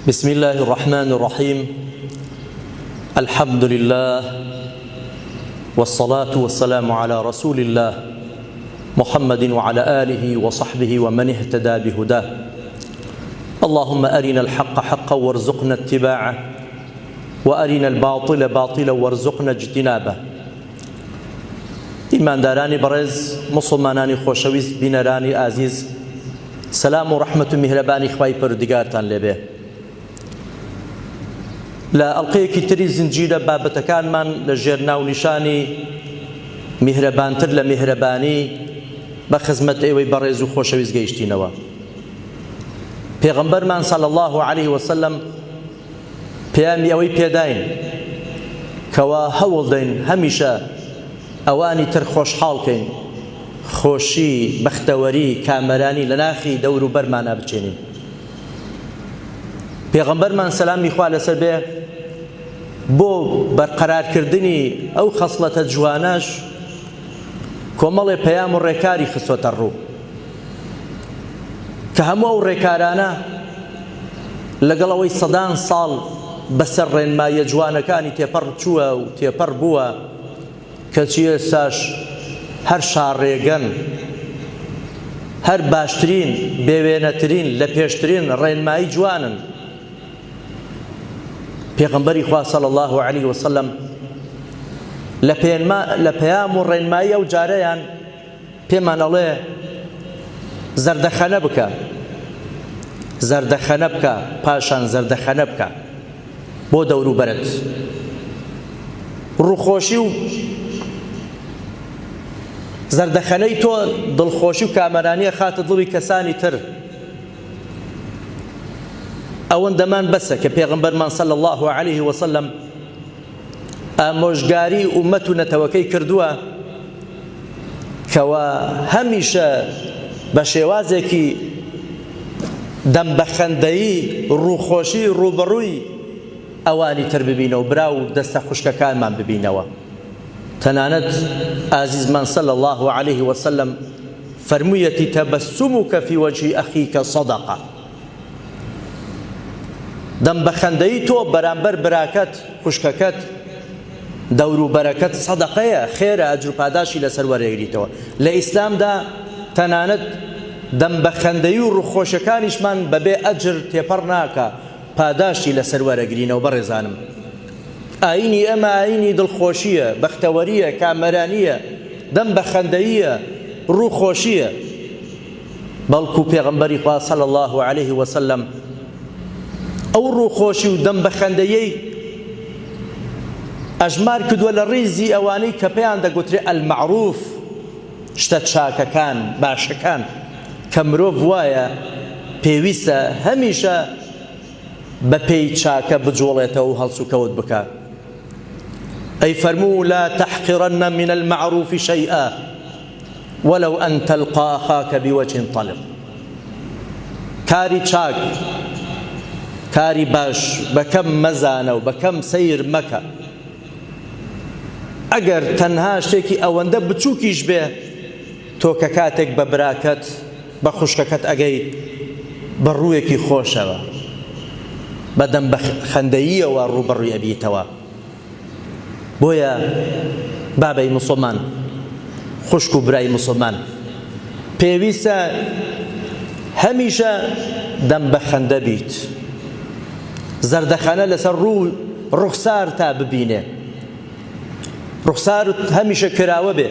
بسم الله الرحمن الرحيم الحمد لله والصلاة والسلام على رسول الله محمد وعلى آله وصحبه ومن اهتدى بهداه اللهم أرنا الحق حقا وارزقنا اتباعه وأرنا الباطل باطلا وارزقنا اجتنابه ئیماندارانی بەڕێز، موسڵمانانی خۆشەویست، بینەرانی ئازیز، سەلام و ڕەحمەت و میهرەبانی خوای پەروردگارتان لێبێ. لە ئەڵقەیەکی تری زنجیرە بابەتەکانمان لە ژێر ناونیشانی میهرەبانتر لە میهرەبانی بە خزمەت ئێوەی بەڕێز و خۆشەویست گەیشتینەوە. پێغەمبەرمان صلی الله علیه وسلم پەیامی ئەوەی پێداین کەوا هەوڵدەین هەمیشە ئەوانی تر خۆشحاڵ کەین، خۆشی، بەختەوەری، کامەرانی لە ناخی دەوروبەرمانا بچێنین. پێغەمبەرمان سەلامی خوا لەسەر بێ بۆ بەرقەرارکردنی ئەو خەسڵەتە جوانەش کۆمەڵێ پەیام و ڕێکاری خستۆتە ڕوو. کە هەموو ئەو ڕێکارانە لەگەڵ ئەوەی سەدان ساڵ بەسەر ڕێنماییە جوانەکانی تێپەڕ چووە و تێپەڕ بووە، کەچی ئێستاش هەر شاڕێگەن، هەر باشترین، بێوێنەترین، لەپێشترین ڕێنمایی جوانن. پێغەمبەری خوا صلی اللە علیه وسلم لە پەیام و ڕێنمایی ئەو جارەیان پێمان ئەڵێ زەردەخەنە بکە زەردەخەنە بکە پاشان زەردەخەنە بکە بۆ دەوروبەرت ڕووخۆشی و زەردەخەنەی تۆ دڵخۆشی و کامەرانیە خاتە دڵی کەسانی تر ئەوەندەمان بەسە کە پێغمبەرمان صلی الله عليه وسلم ئامۆژگاری ئومەت و نەتەوەکەی کردووە کەوا هەمیشە بە شێوازێکی دەم بە خەندەیی ڕووخۆشی ڕووبەڕووی ئەوانی تر ببینەوە برا و دەستە خوشکەکانمان ببینەوە تەنانەت ئازیزمان صلی الله علیه وسلم فەرموویەتی تبسمک فی وجه اخیک صدقە دەم بە خەندەی تۆ بەرامبەر براکەت، خوشکەکەت، دەوروبەرەکەت سەدەقەیە، خێرە، ئەجر و پاداشی لەسەر وەرەگریتەوە. لە ئیسلامدا تەنانەت دەم بە خەندەی و ڕووخۆشەکانیشمان بەبێ ئەجر تێپەڕ ناکا، پاداشتی لەسەر وەرەگرینەوە بەڕێزانم. ئایینی ئێمە ئایینی دڵخۆشییە، بەختەوەرییە، کامەرانییە، دەم بە خەندەییە، ڕووخۆشییە. بەڵکو پێغەمبەری خوا صلی اللە علیه وسلم ئەو ڕووخۆشی و دەم بەخەندەیەی ئەژمار کردووە لە ڕیزی ئەوانەی کە پێیان دەگوترێ المعروف شتە چاکەکان باشەکان کە مرۆڤ وایە پێویستە هەمیشە بە پێی چاکە بجوڵێتەوە و هەڵسوکەوت بکە ئەی فەرموو لا تحقرن من المعروف شيئا ولو ان تلقی اخاک بوجه طلق کاری چاک کاری باش بە کەم مەزانە و بە کەم سەیر مەکە ئەگەر تەنها شتێکی ئەوەندە بچووکیش بێ تۆ کە کاتێک بە براکەت بە خوشکەکەت ئەگەی بە ڕوویەکی خۆشەوە بەدەم بە خەندەییەوە ڕووبەڕووی ئەبیتەوە بۆیە بابەی موسڵمان، خوشک و برای موسڵمان پێویستە هەمیشە دەم بە خەندە بیت، زەردەخەنە لەسەر ڕوو ڕوخسار تا ببینێ، ڕوخسارت هەمیشە کراوە بێ،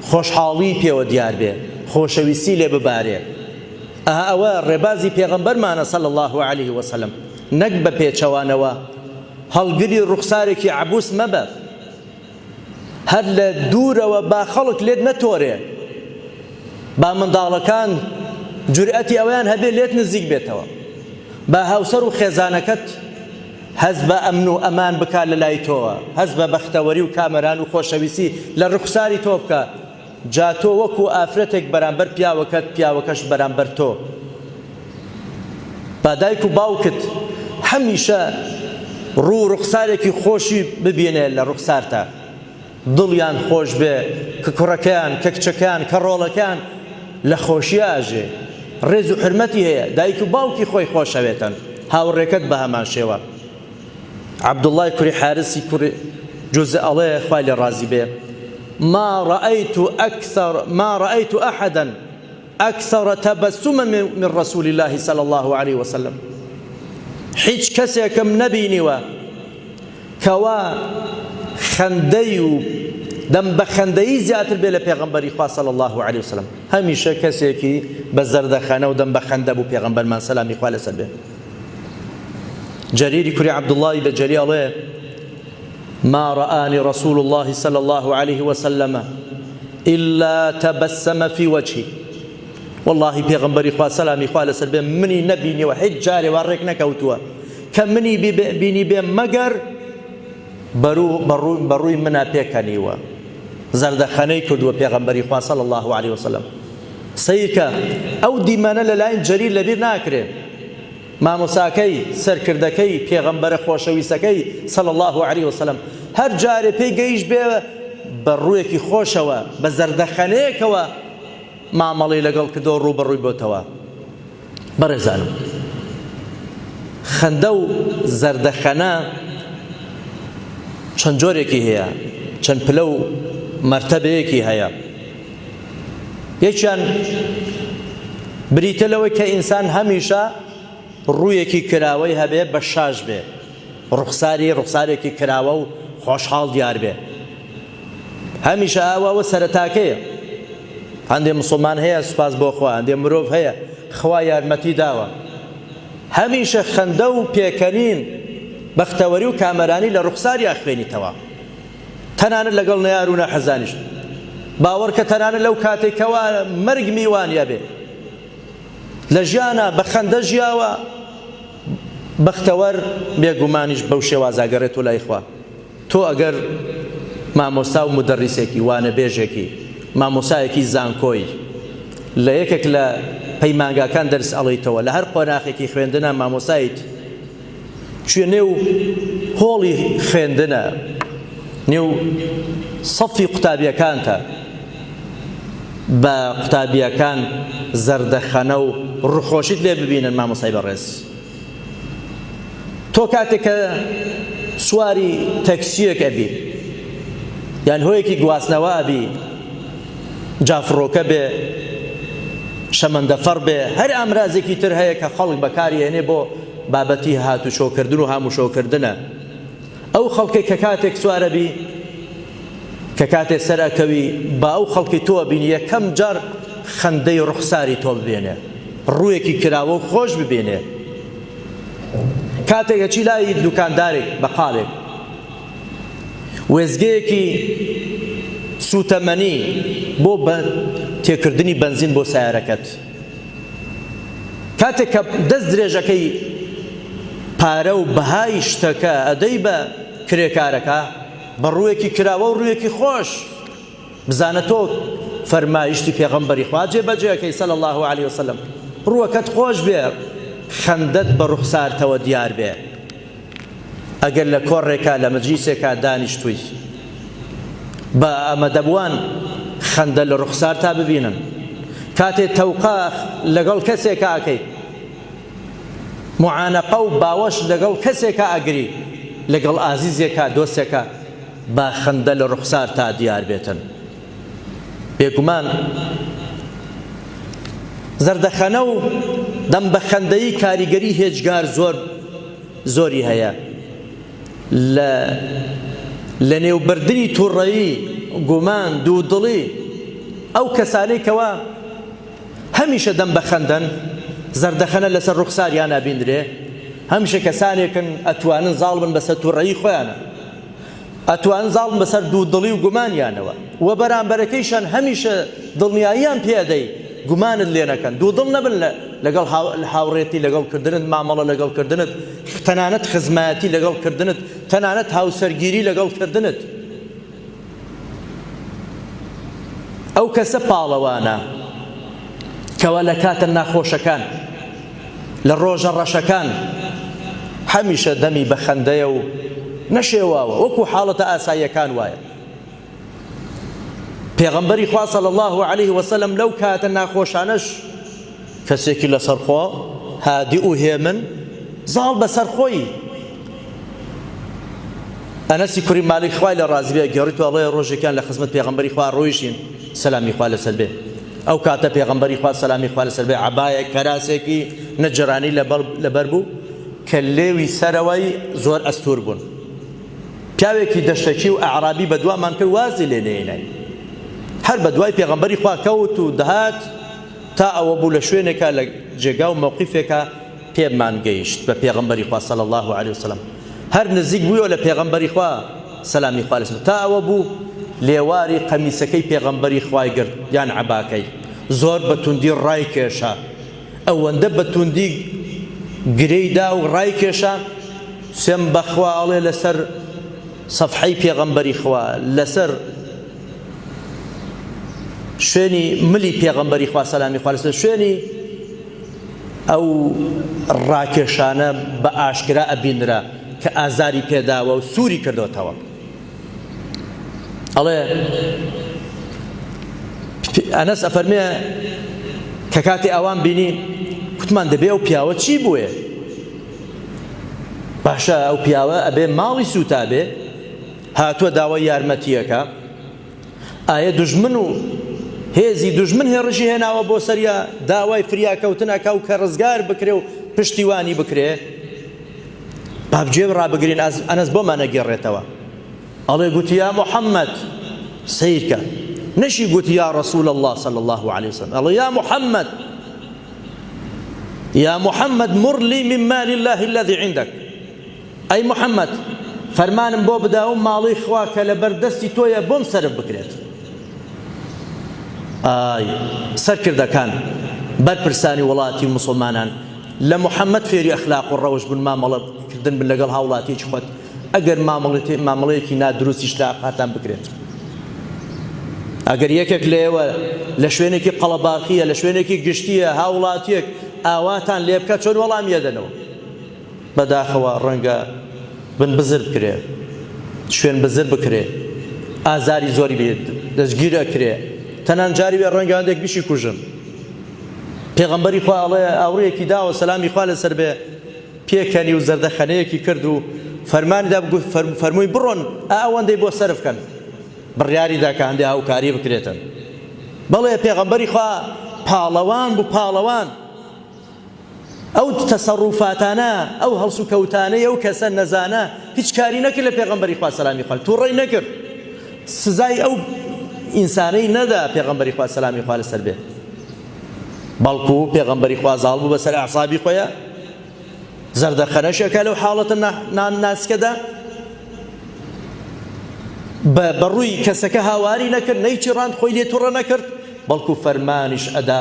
خۆشحاڵی پێوە دیار بێ، خۆشەویستی لێ ببارێ. ئەها ئەوە ڕێبازی پێغەمبەرمانە صلی اللە علیه وسلم، نەک بە پێچەوانەوە هەڵگری ڕوخسارێکی عەبوس مەبە، هەر لە دوورەوە با خەڵک لێت نەتۆرێ، با منداڵەکان جورئەتی ئەوەیان هەبێ لێت نزیک بێتەوە، با هاوسەر و خێزانەکەت هەست بە ئەمن و ئەمان بکا لە لای تۆوە، هەست بە بەختەوەری و کامەران و خۆشەویستی لە ڕوخساری تۆ بکا، جا تۆ وەکو ئافرەتێک بەرامبەر پیاوەکەت، پیاوەکەش بەرامبەر تۆ. با دایک و باوکت هەمیشە ڕوو و ڕوخسارێکی خۆشی ببینێ لە ڕوخسارتا، دڵیان خۆش بێ کە کوڕەکەیان، کە کچەکەیان، کە ڕۆڵەکەیان لە خۆشیا ئەژێ، ڕێز و حورمەتی هەیە، دایک و باوکی خۆی خۆشەوێتن. هاوڕێکەت بە هەمان شێوە. عەبدوڵڵای کوری حارسی کوری جوزء ئەڵێ خوای لێ ڕازی بێ ما رأيت أكثر ما رأيت أحدا أكثر تبسما من رسول الله صلى الله عليه وسلم هیچ کەسێکم نەبینیوە کەوا خەندەی و دەم بە خەندەیی زیاتر بێ لە پێغەمبەری خوا صلی الله علیه وسلم هەمیشە کەسێکی بە زەردەخەنە و دەم بە خەندە بوو پێغەمبەرمان سەلامی خوا لەسەر بێ جەریری کوری عەبدوڵڵای بەجەلی ئەڵێ ما رآني رسول الله صلى الله عليه وسلم إلا تبسم في وجهي والله پێغەمبەری خوا سەلامی خوا لەسەر بێ منی نەبینیوە هیچ جارێ وا ڕێک نەکەوتووە کە منی بینی بێ مەگەر بەڕووی منا پێکەنیوە زەردەخەنەی کردووە پێغەمبەری خوا صلی الله عليه وسلم سەیرکە ئەو دیمەنە لەلاین جەریر لەبیر ناکرێ مامۆساکەی، سەرکردەکەی، پێغەمبەرە خۆشەویستەکەی صلی اللە علیە وسلم هەر جارێ پێی گەیشت بێ بە ڕووێکی خۆشەوە بە زەردەخەنەیەکەوە مامەڵەی لەگەڵ کردەوە ڕووبەڕووی بۆتەوە. بەڕێزانم خەندە و زەردەخەنە چەند جۆرێکی هەیە، چەند پلە و مەرتەبەیەکی هەیە. یەکیان بریتە لەوەی کە ئینسان هەمیشە ڕوویەکی کراوەی هەبێ بە شاش بێ ڕوخساری ڕوخسارێکی کراوە و خۆشحاڵ دیار بێ هەمیشە ئاوا ئەوە سەرەتاکەیە هەندێ مسلمان هەیە سوپاس بۆ خوا هەندێ مرۆڤ هەیە خوا یارمەتی داوە هەمیشە خەندە و پێکەنین بەختەوەری و کامەرانی لە ڕوخساری ئەخوێنیتەوە تەنانەت لەگەڵ نەیار و ناحەزانیش. باوەڕکە تەنانەت لەو کاتەی کەوا مەرگ میوانی ئەبێ لە ژیانا بە خەندە ژیاوە بەختەوەر بێگومانیش بەو شێوازە ئەگەڕێتەوە لای خوا. تۆ ئەگەر مامۆستا و مودەڕیسێکی، وانەبێژێکی، مامۆسایەکی زانکۆی، لە یەکێک لە پەیمانگاکان دەرس ئەڵێیتەوە، لە هەر قۆناخێکی خوێندنا مامۆسایت، چویە نێو هۆڵی خوێندنە، نێو سەفی قوتابیەکانتە، بە قوتابیەکان زەردەخەنە و ڕوخۆشیت لێ ببینن مامۆستای بەڕێز. تۆ کاتێک کە سواری تەکسیەک ئەبی یان هۆیەکی گواستنەوە ئەبی جا فڕۆکە بێ شەمەندەفەڕ بێ هەر ئامرازێکی تر هەیە کە خەڵک بەکاری هێنێ بۆ بابەتی هاتوچۆکردن و هاموشۆکردنە ئەو خەڵکێک کە کاتێک سوارەبی کە کاتێ سەر ئەکەوی با ئەو خەڵکی تۆ بینی یەکەم جار خەندەی ڕوخساری تۆ ببێنێ ڕوویەکی کراوە و خۆش ببینێ کاتێک ئەچی لای دوکاندارێک بەقالێک وێزگەیەکی سوتەمەنی بۆ بە تێکردنی بەنزین بۆ سیارەکەت کاتێک کە دەست درێژەکەی پارە و بەهای شتەکە ئەدەی بە کرێکارەکە بە ڕوویەکی کراوە و ڕوویەکی خۆش بزانە تۆ فەرمایشتی پێغەمبەری خوا جێبەجێ ئەکەی صلی اللە علیە وسلم ڕووەکەت خۆش بێ خەندەت بە ڕوخسارتەوە دیار بێ ئەگەر لە کۆڕێکا لە مەجلیسێکا دانیشتووی بە ئامادەبووان خەندە لە ڕوخسارتا ببینن کاتێ تەوقە لەگەڵ کەسێکا ئەکەی معانەقە و باوەش لەگەڵ کەسێکا ئەگری لەگەڵ ئازیزێکا دۆستێکا با خەندە لە ڕوخسارتا دیار بێتن. بێگومان زەردەخەنە و دەم بە خەندەیی کاریگەری هێجگار زۆر زۆری هەیە لە لەنێوبردنی تووڕەیی، گومان، دوودڵی ئەو کەسانەی کەوا هەمیشە دەم بە خەندەن، زەردەخەنە لەسەر ڕوخساریان ئەبیندرێ، هەمیشە کەسانێکن ئەتوانن زاڵ بن بەسەر توڕەیی خۆیانا، ئەتوانن زاڵ بن بەسەر دوودڵی و گومانیانەوە و بەرامبەرەکەیشان هەمیشە دڵنیاییان پێ ئەدەی گومانت لێ نەکەن، دوودڵ نەبن لەگەڵ هاوڕێتی لەگەڵ کردنت، مامەڵە لەگەڵ کردنت، تەنانەت خزمایەتی لەگەڵ کردنت، تەنانەت هاوسەرگیری لەگەڵ کردنت. ئەو کەسە پاڵەوانە کەوا لە کاتە ناخۆشەکان لە ڕۆژە ڕەشەکان هەمیشە دەمی بە خەندەیە و نەشێواوە وەکو حاڵەتە ئاساییەکان وایە پێغەمبەری خوا صلی الله علیه وسلم لەو کاتە ناخۆشانەش کەسێکی لەسەرخۆ هادی و هێمن. زاڵ بەسەر خۆی. ئەنەسی کوڕی مالیک خوای لێ ڕازی بێ گێڕیتوە ئەڵێ ڕۆژێکیان لە خزمەت پێغەمبەری خوا ڕۆیشتین سەلامی خوا لەسەر بێ ئەو کاتە پێغەمبەری خوا سەلامی خوا لەسەر بێ عەبایەک کەراسێکی نەجرانی لەبەر بوو کە لێوی سەرەوەی زۆر ئەستور بوون پیاوێکی دەشتەکی و ئەعرابی بەدوامان کرد وازی لێ نێنای هەر بەدوای پێغەمبەری خوا کەوت و دەهات تا ئەوە بوو لە شوێنێکا لە جێگا و مەوقیفێکا پێمان گەیشت بە پێغەمبەری خوا صلی اللە علیە وسلم هەر نزیک بوویەوە لە پێغەمبەری خوا سەلامی خوا لەسەر تا ئەوە بوو لێواری قەمیسەکەی پێغەمبەری خوای گرت یان عەباکەی زۆر بە توندی ڕای کێشا ئەوەندە بە توندی گرێی دا و ڕای کێشا سێم بەخوا ئەڵێ لەسەر سەفحەی پێغەمبەری خوا لەسەر شوێنی ملی پێغەمبەری خوا سەلامی خوا لەسەر شوێنی ئەو ڕاکێشانە بە ئاشکرا ئەبینرا کە ئازاری پێداوە و سووری کردۆتەوە. ئەڵێ ئەنەس ئەفەرمێ کە کاتی ئەوان بینی کوتمان دەبێ ئەو پیاوە چی بووێ باشە ئەو پیاوە ئەبێ ماڵی سووتابێ هاتووە داوای یارمەتیەکە ئایە دوژمن و هێزی دوژمن هێڕشی هێناوە بۆ سەریا داوای فریاکەوتن ئەکا و کە ڕزگار بکرێ و پشتیوانی بکرێ؟ با گوێ ڕابگرین ئەنەس بۆمان ئەگێڕێتەوە ئەڵێ گوتی یا محەممەد سەیرکە نەشی گوتی یا ڕەسول الله صلی الله عليه وسلم ئەڵێ یا محەممەد یا محەممەد مر لي من مال الله الذي عندك ئەی محمد فەرمانم بۆ بدە ئەو ماڵەی خوا کە لەبەر دەستی تۆیە بۆم سەرف بکرێت. ئای سەرکردەکان، بەرپرسانی وڵاتی و موسڵمانان لە محمد فێری ئەخلاق و ڕەوشت بن مامەڵە کردن بن لەگەڵ هاوڵاتیەکی خۆت ئەگەر مامەڵەیەکی نادروستیش لە ئاقارتان بکرێت. ئەگەر یەکێک لە ئێوە لە شوێنێکی قەڵەباخیە لە شوێنێکی گشتیە هاوڵاتیەک ئاواتان لێ بکات چۆن وەڵامی ئەدەنەوە؟ بەداخەوە ڕەنگە بن بزر بکرێ، شوێن بزر بکرێ، ئازاری زۆری بێت، دەستگیر ئەکرێ، تەنان جاری وێ ڕەنگە هەندێک بیشی کوژن. پێغەمبەری خوا ئەڵێ ئاوڕێکی داوە سەلامی خوا لەسەر بێ پێکەنی و زەردەخەنەیەکی کرد و فەرمانی دا فەرمووی بڕۆن ئەوەندەی بۆ سەرف کەن. بڕیاری دا کە هەندێ هاوکاری بکرێتن. بەڵێ پێغەمبەری خوا پاڵەوان بوو پاڵەوان. ئەو تەسەڕوفاتانە، ئەو هەڵسوکەوتانەی ئەو کەسە نەزانە هیچ کاری نەکرد لە پێغەمبەری خوا سەلامی خوا توڕەی نەکرد سزای ئەو ئینسانەی نەدا پێغەمبەری خوا سەلامی خوا لەسەر بێ بەڵکو پێغەمبەری خوا زاڵ بوو بەسەر ئەعسابی خۆیە زەردەخەنەشەکە لەو حاڵەتە ناسکەدا بە بەڕووی کەسەکە هاواری نەکرد نەیچڕاند خۆی لێ توڕە نەکرد بەڵکو فەرمانیش ئەدا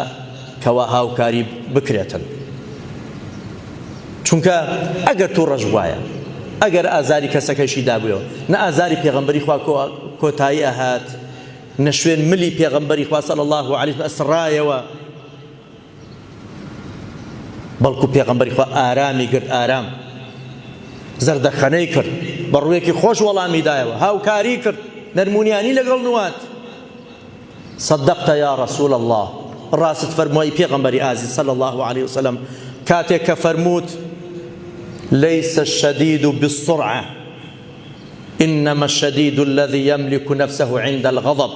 کەوا هاوکاری بکرێتن چونکە ئەگەر توڕەش بوایە ئەگەر ئازاری کەسەکەشی دابوویەوە نە ئازاری پێغەمبەری خوا کۆتایی ئەهات نە شوێن ملی پێغەمبەری خوا صلی الله علیه وسلم ئەسڕایەوە بەڵکو پێغەمبەری خوا ئارامی گرت ئارام زەردەخەنەی کرد بە ڕوویەکی خۆش وەڵامی دایەوە هاوکاری کرد نەرمونیانی لەگەڵ نوات صدقت یا رسول الله ڕاستت فەرمووی پێغەمبەری ئازیز صلی الله علیه وسلم کاتێک کە فەرمووت ليس الشديد بالسرعة انما الشديد الذي يملك نفسه عند الغضب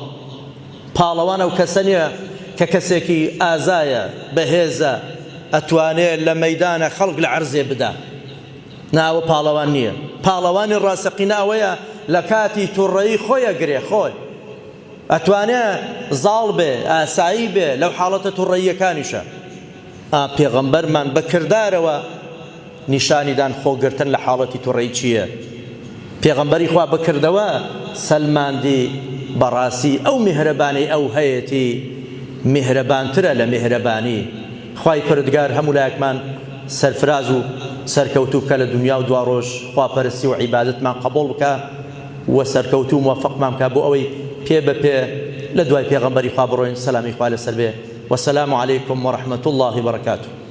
پاڵەوان ئەو کەسە نیە کە کەسێکی ئازایە بەهێزە ئەتوانێ لە مەیدانە خەڵک لە عەرزێ بدا نا ئەوە پاڵەوان نیە پاڵەوانی ڕاستەقینە ئەوەیە لە کاتی توڕەیی خۆی ئەگرێ خۆی ئەتوانێ زاڵ بێ ئاسایی بێ لەو حاڵەتە توڕەییەکانیشە ئا پێغەمبەرمان بە کردارەوە نیشانی دان خۆگرتن لە حاڵەتی توڕەیی چییە؟ پێغەمبەری خوا بە کردەوە سەلماندی بەڕاستی ئەو میهرەبانەی ئەو هەیەتی میهرەبانترە لە میهرەبانی خوای پەرودگار هەموو لایەکمان سەرفراز و سەرکەوتوو بکا لە دونیا و دواڕۆژ خواپەرستی و عیبادەتمان قبوڵ بکا و سەرکەوتوو و موفقمان بکا بۆ ئەوەی پێ بە پێ لە دوای پێغەمبەری خوا بڕۆین سەلامی خوا لەسەر بێ وسلام علیکم ورحمة اللە وبرکاته.